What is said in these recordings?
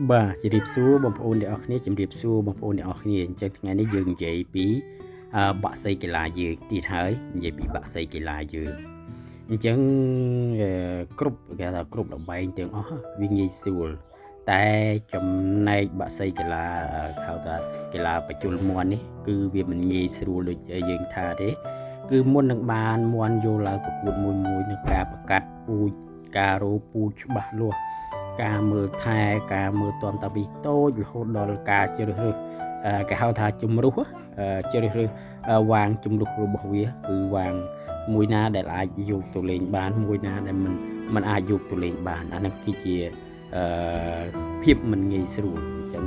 បាទជម្រាបសួរបងប្អូនទាំងអស់គ្នាជម្រាបសួរបងប្អូនទាំងអស់គ្នាអញ្ចឹងថ្ងៃនេះយើងនិយាយពីបាក់សីកីឡាយើងទៀតហើយនិយាយពីបាក់សីកីឡាយើងអញ្ចឹងគ្រប់គេថាគ្រប់លបែងទាំងអស់វាងាយស្រួលតែចំណែកបាក់សីកីឡាហៅថាកីឡាបញ្ជុលមន់នេះគឺវាមិនងាយស្រួលដូចយើងថាទេគឺមុននឹងបានមន់យកឡើងប្រកួតមួយមួយនឹងការប្រកាសពូជការរោពូជច្បាស់លាស់ការមើលថែការមើលទាំតាំងពីតូចរហូតដល់ការជ្រើសរើសគេហៅថាជំរុះជ្រើសរើសវាងជំរុះរបស់វាគឺវាងមួយណាដែលអាចយកទៅលេងបានមួយណាដែលមិនអាចយកទៅលេងបានអានេះគឺជាអឺភាពមិនងាយស្រួលអញ្ចឹង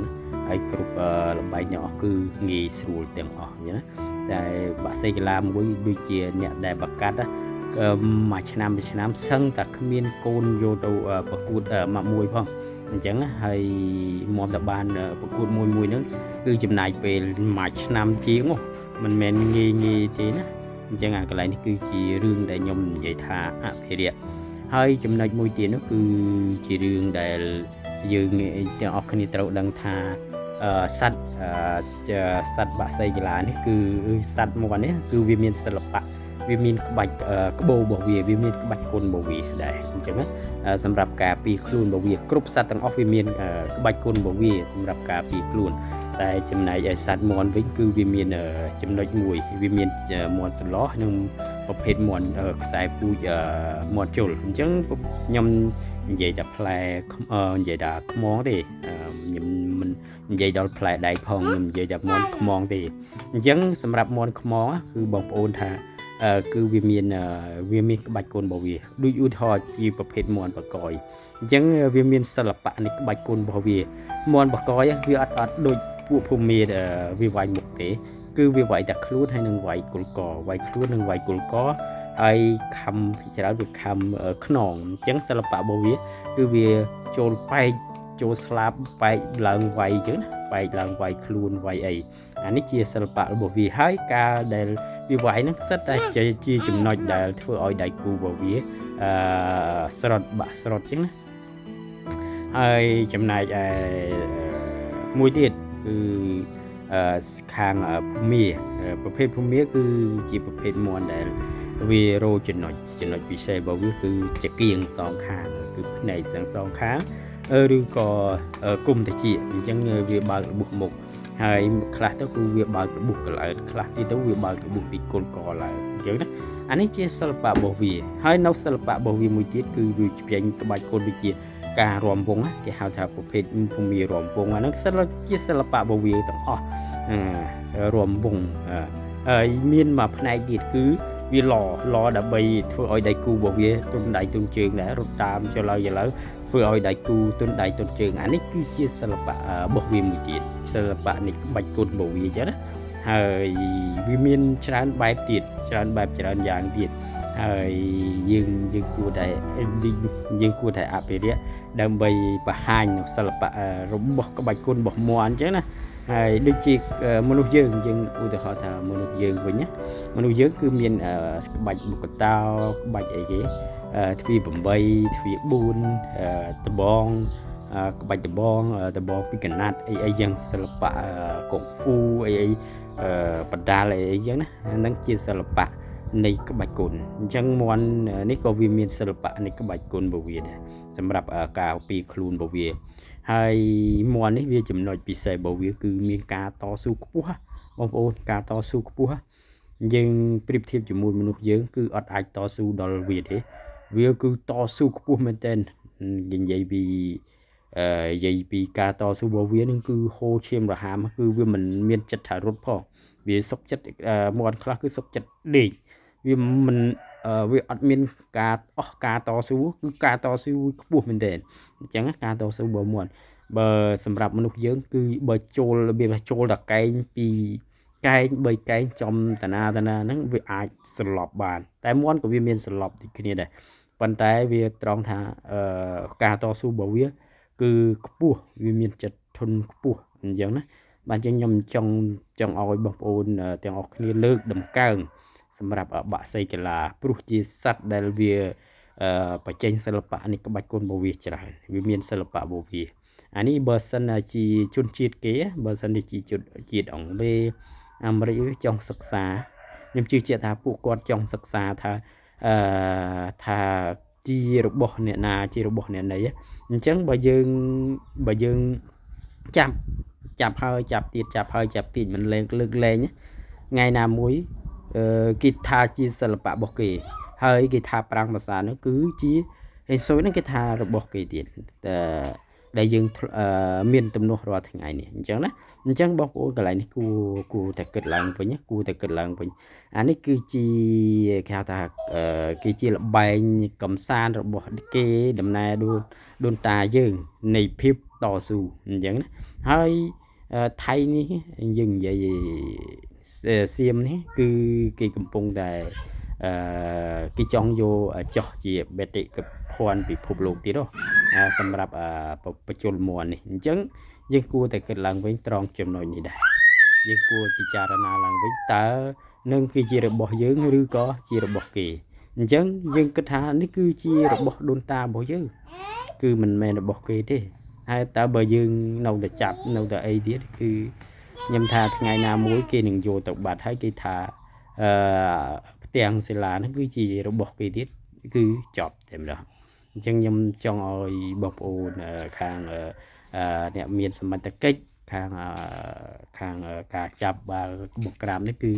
ហើយគ្រប់លបែងទាំងអស់គឺងាយស្រួលទាំងអស់អញ្ចឹងណាតែបាក់សីកីឡាមួយដូចជាអ្នកដែលប្រកាសមួយឆ្នាំមួយឆ្នាំសឹងតែគ្មានកូនយកទៅប្រកួតមកមួយផងអញ្ចឹងហើយមុំតែបានប្រកួតមួយមួយហ្នឹងគឺចំណាយពេលមួយឆ្នាំជាងមិនមែនងាយងាយទេណាអញ្ចឹងអាកន្លែងនេះគឺជារឿងដែលខ្ញុំនិយាយថាអភិរក្សហើយចំណុចមួយទៀតនោះគឺជារឿងដែលយើងទាំងអស់គ្នាត្រូវដឹងថាសត្វសត្វបាក់សីកីឡានេះគឺសត្វមាន់នេះគឺវាមានសិល្បៈវាមានក្បាច់ក្បូររបស់វាវាមានក្បាច់គុណរបស់វាដែរអញ្ចឹងណាសម្រាប់ការពារខ្លួនរបស់វាគ្រប់សត្វទាំងអស់វាមានក្បាច់គុណរបស់វាសម្រាប់ការពារខ្លួនតែចំណែកឯសត្វមាន់វិញគឺវាមានចំណុចមួយវាមានមាន់សន្លោះនិងប្រភេទមាន់ខ្សែពូជមាន់ជុលអញ្ចឹងខ្ញុំនិយាយតែផ្លែនិយាយតែខ្មងទេខ្ញុំមិននិយាយដល់ផ្លែដែកផងខ្ញុំនិយាយតែមាន់ខ្មងទេអញ្ចឹងសម្រាប់មាន់ខ្មងគឺបងប្អូនថាគឺវាមានវាមានក្បាច់គុណរបស់វាដូចឧទាហរណ៍ជាប្រភេទមាន់បកយអញ្ចឹងវាមានសិល្បៈនៃក្បាច់គុណរបស់វាមាន់បកយវាអត់ដូចពួកភូមិវាវាយមុខទេគឺវាវាយតែខ្លួនហើយនឹងវាយគល់កវាយខ្លួននឹងវាយគល់កហើយខំច្រើនវាខំខ្នងអញ្ចឹងសិល្បៈរបស់វាគឺវាចូលបែកចូលស្លាបបែកឡើងវាយអញ្ចឹងណាបែកឡើងវាយខ្លួនវាយអីអានេះជាសិល្បៈរបស់វាហើយការដែលវាវាយហ្នឹងសិតតែជាចំណុចដែលធ្វើឲ្យដៃគូរបស់វាអឺស្រត់បាក់ស្រត់ចឹងណាហើយចំណែកឯមួយទៀតគឺខាងភូមិប្រភេទភូមិគឺជាប្រភេទមន់ដែលវារោចំណុចចំណុចពិសេសរបស់វាគឺចង្គៀងសងខាងគឺភ្នែកទាំងសងខាងឬក៏គុំតិចអញ្ចឹងវាបើករបួសមុខហើយខ្លះទៅគឺវាបើករបួសកឡែតខ្លះទៀតទៅវាបើករបួសពីគល់កឡើងអញ្ចឹងណាអានេះជាសិល្បៈរបស់វាហើយនៅសិល្បៈរបស់វាមួយទៀតគឺវាចេញក្បាច់គុណដូចជាការរំវងគេហៅថាប្រភេទភូមិរំវងអាហ្នឹងសិលជាសិល្បៈរបស់វាទាំងអស់រំវងហើយមានមួយផ្នែកទៀតគឺវាឡឡដើម្បីធ្វើឲ្យដៃគូរបស់វាទុនដៃទុនជើងដែររត់តាមចឡើយចឡើយធ្វើឲ្យដៃគូទុនដៃទុនជើងអានេះគឺជាសិល្បៈរបស់វាមួយទៀតសិល្បៈនៃក្បាច់គុណរបស់វាចឹងណាហើយវាមានច្រើនបែបទៀតច្រើនបែបច្រើនយ៉ាងទៀតហើយយើងយើងគួរតែយើងគួរតែអភិរក្សដើម្បីបង្ហាញនៅសិល្បៈរបស់ក្បាច់គុណរបស់មាន់អញ្ចឹងណាហើយដូចជាមនុស្សយើងយើងឧទាហរណ៍ថាមនុស្សយើងវិញណាមនុស្សយើងគឺមានក្បាច់បុកតោក្បាច់អីគេទ្វា8ទ្វា4ដបងក្បាច់ដបងដបងពីកណាត់អីអីយ៉ាងសិល្បៈកុងហ្វូអីអីបដាលអីអីចឹងណាហ្នឹងជាសិល្បៈនៃក្បាច់គុណអញ្ចឹងមន់នេះក៏វាមានសិល្បៈនៃក្បាច់គុណរបស់វាដែរសម្រាប់ការពីខ្លួនរបស់វាហើយមន់នេះវាចំណុចពិសេសរបស់វាគឺមានការតស៊ូខ្ពស់បងប្អូនការតស៊ូខ្ពស់យើងប្រៀបធៀបជាមួយមនុស្សយើងគឺអត់អាចតស៊ូដល់វាទេវាគឺតស៊ូខ្ពស់មែនទែននិយាយពីនិយាយពីការតស៊ូរបស់វានឹងគឺហូរឈាមរហាមគឺវាមិនមានចិត្តថារត់ផងវាសុកចិត្តមន់ខ្លះគឺសុកចិត្តដេកវាមិនវាអត់មានការអស់ការតស៊ូគឺការតស៊ូខ្ពស់មែនទែនអញ្ចឹងការតស៊ូរបស់មន់បើសម្រាប់មនុស្សយើងគឺបើចូលរបៀបថាចូលតកែងពីកែង3កែងចំតាណាតាណាហ្នឹងវាអាចសន្លប់បានតែមន់ក៏វាមានសន្លប់ដូចគ្នាដែរប៉ុន្តែវាត្រង់ថាការតស៊ូរបស់វាគឺខ្ពស់វាមានចិត្តធន់ខ្ពស់អញ្ចឹងណាបាទអញ្ចឹងខ្ញុំចង់ឲ្យបងប្អូនទាំងអស់គ្នាលើកតម្កើងសម្រាប់បាក់សីកីឡាព្រោះជាសត្វដែលវា បញ្ចេញសិល្បៈនេះក្បាច់គុណរបស់វាច្រើនវាមានសិល្បៈរបស់វា អានេះបើសិនជាជនជាតិគេបើសិនជាជនជាតិអង់គ្លេសអាមេរិកចង់សិក្សាខ្ញុំជឿជាក់ថាពួកគាត់ចង់សិក្សាថាអឺថាជារបស់អ្នកណាជារបស់អ្នកណីអញ្ចឹងបើយើងចាប់ចាប់ហើយចាប់ទៀតចាប់ហើយចាប់ទៀតមិនលែងលើកលែងថ្ងៃណាមួយគេថាជាសិល្បៈរបស់គេហើយគេថាប្រាង្គប្រាសាទនោះគឺជាហេងស៊ុយហ្នឹងគេថារបស់គេទៀតតែដែលយើងមានទំនាស់រាល់ថ្ងៃនេះអញ្ចឹងណាអញ្ចឹងបងប្អូនកន្លែងនេះគួរគួរតែគិតឡើងវិញគួរតែគិតឡើងវិញអានេះគឺជាគេហៅថាគេជាលបែងកំសាន្តរបស់គេដំណែដូនដូនតាយើងនៃភាពតស៊ូអញ្ចឹងណាហើយថៃនេះយើងនិយាយសៀមនេះគឺគេកំពុងតែអឺគេចង់យកចោះជាបេតិកភណ្ឌពិភពលោកទៀតសម្រាប់បច្ចុលមន់នេះអញ្ចឹងយើងគួរតែគិតឡើងវិញត្រង់ចំណុចនេះដែរយើងគួរពិចារណាឡើងវិញតើនឹងគឺជារបស់យើងឬក៏ជារបស់គេអញ្ចឹងយើងគិតថានេះគឺជារបស់ដូនតារបស់យើងគឺមិនមែនរបស់គេទេហើយតើបើយើងនៅតែចាប់នៅតែអីទៀតគឺខ្ញុំថាថ្ងៃណាមួយគេនឹងយកទៅបាត់ហើយគេថាអឺផ្ទាំងសិលាហ្នឹងគឺជារបស់គេទៀតគឺចប់តែម្ដងអញ្ចឹងខ្ញុំចង់ឲ្យបងប្អូនខាងអ្នកមានសមត្ថកិច្ចខាងខាងការចាប់បាល់បង្ក្រាបនេះគឺ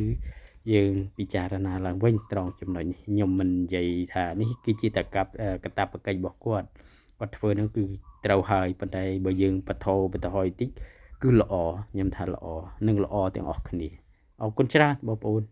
យើងពិចារណាឡើងវិញត្រង់ចំណុចនេះខ្ញុំមិននិយាយថានេះគឺជាតកកតបកិច្ចរបស់គាត់គាត់ធ្វើនឹងគឺត្រូវហើយប៉ុន្តែបើយើងបថោបថយតិចគឺល្អខ្ញុំថាល្អនឹងល្អទាំងអស់គ្នាអរគុណច្រើនបងប្អូន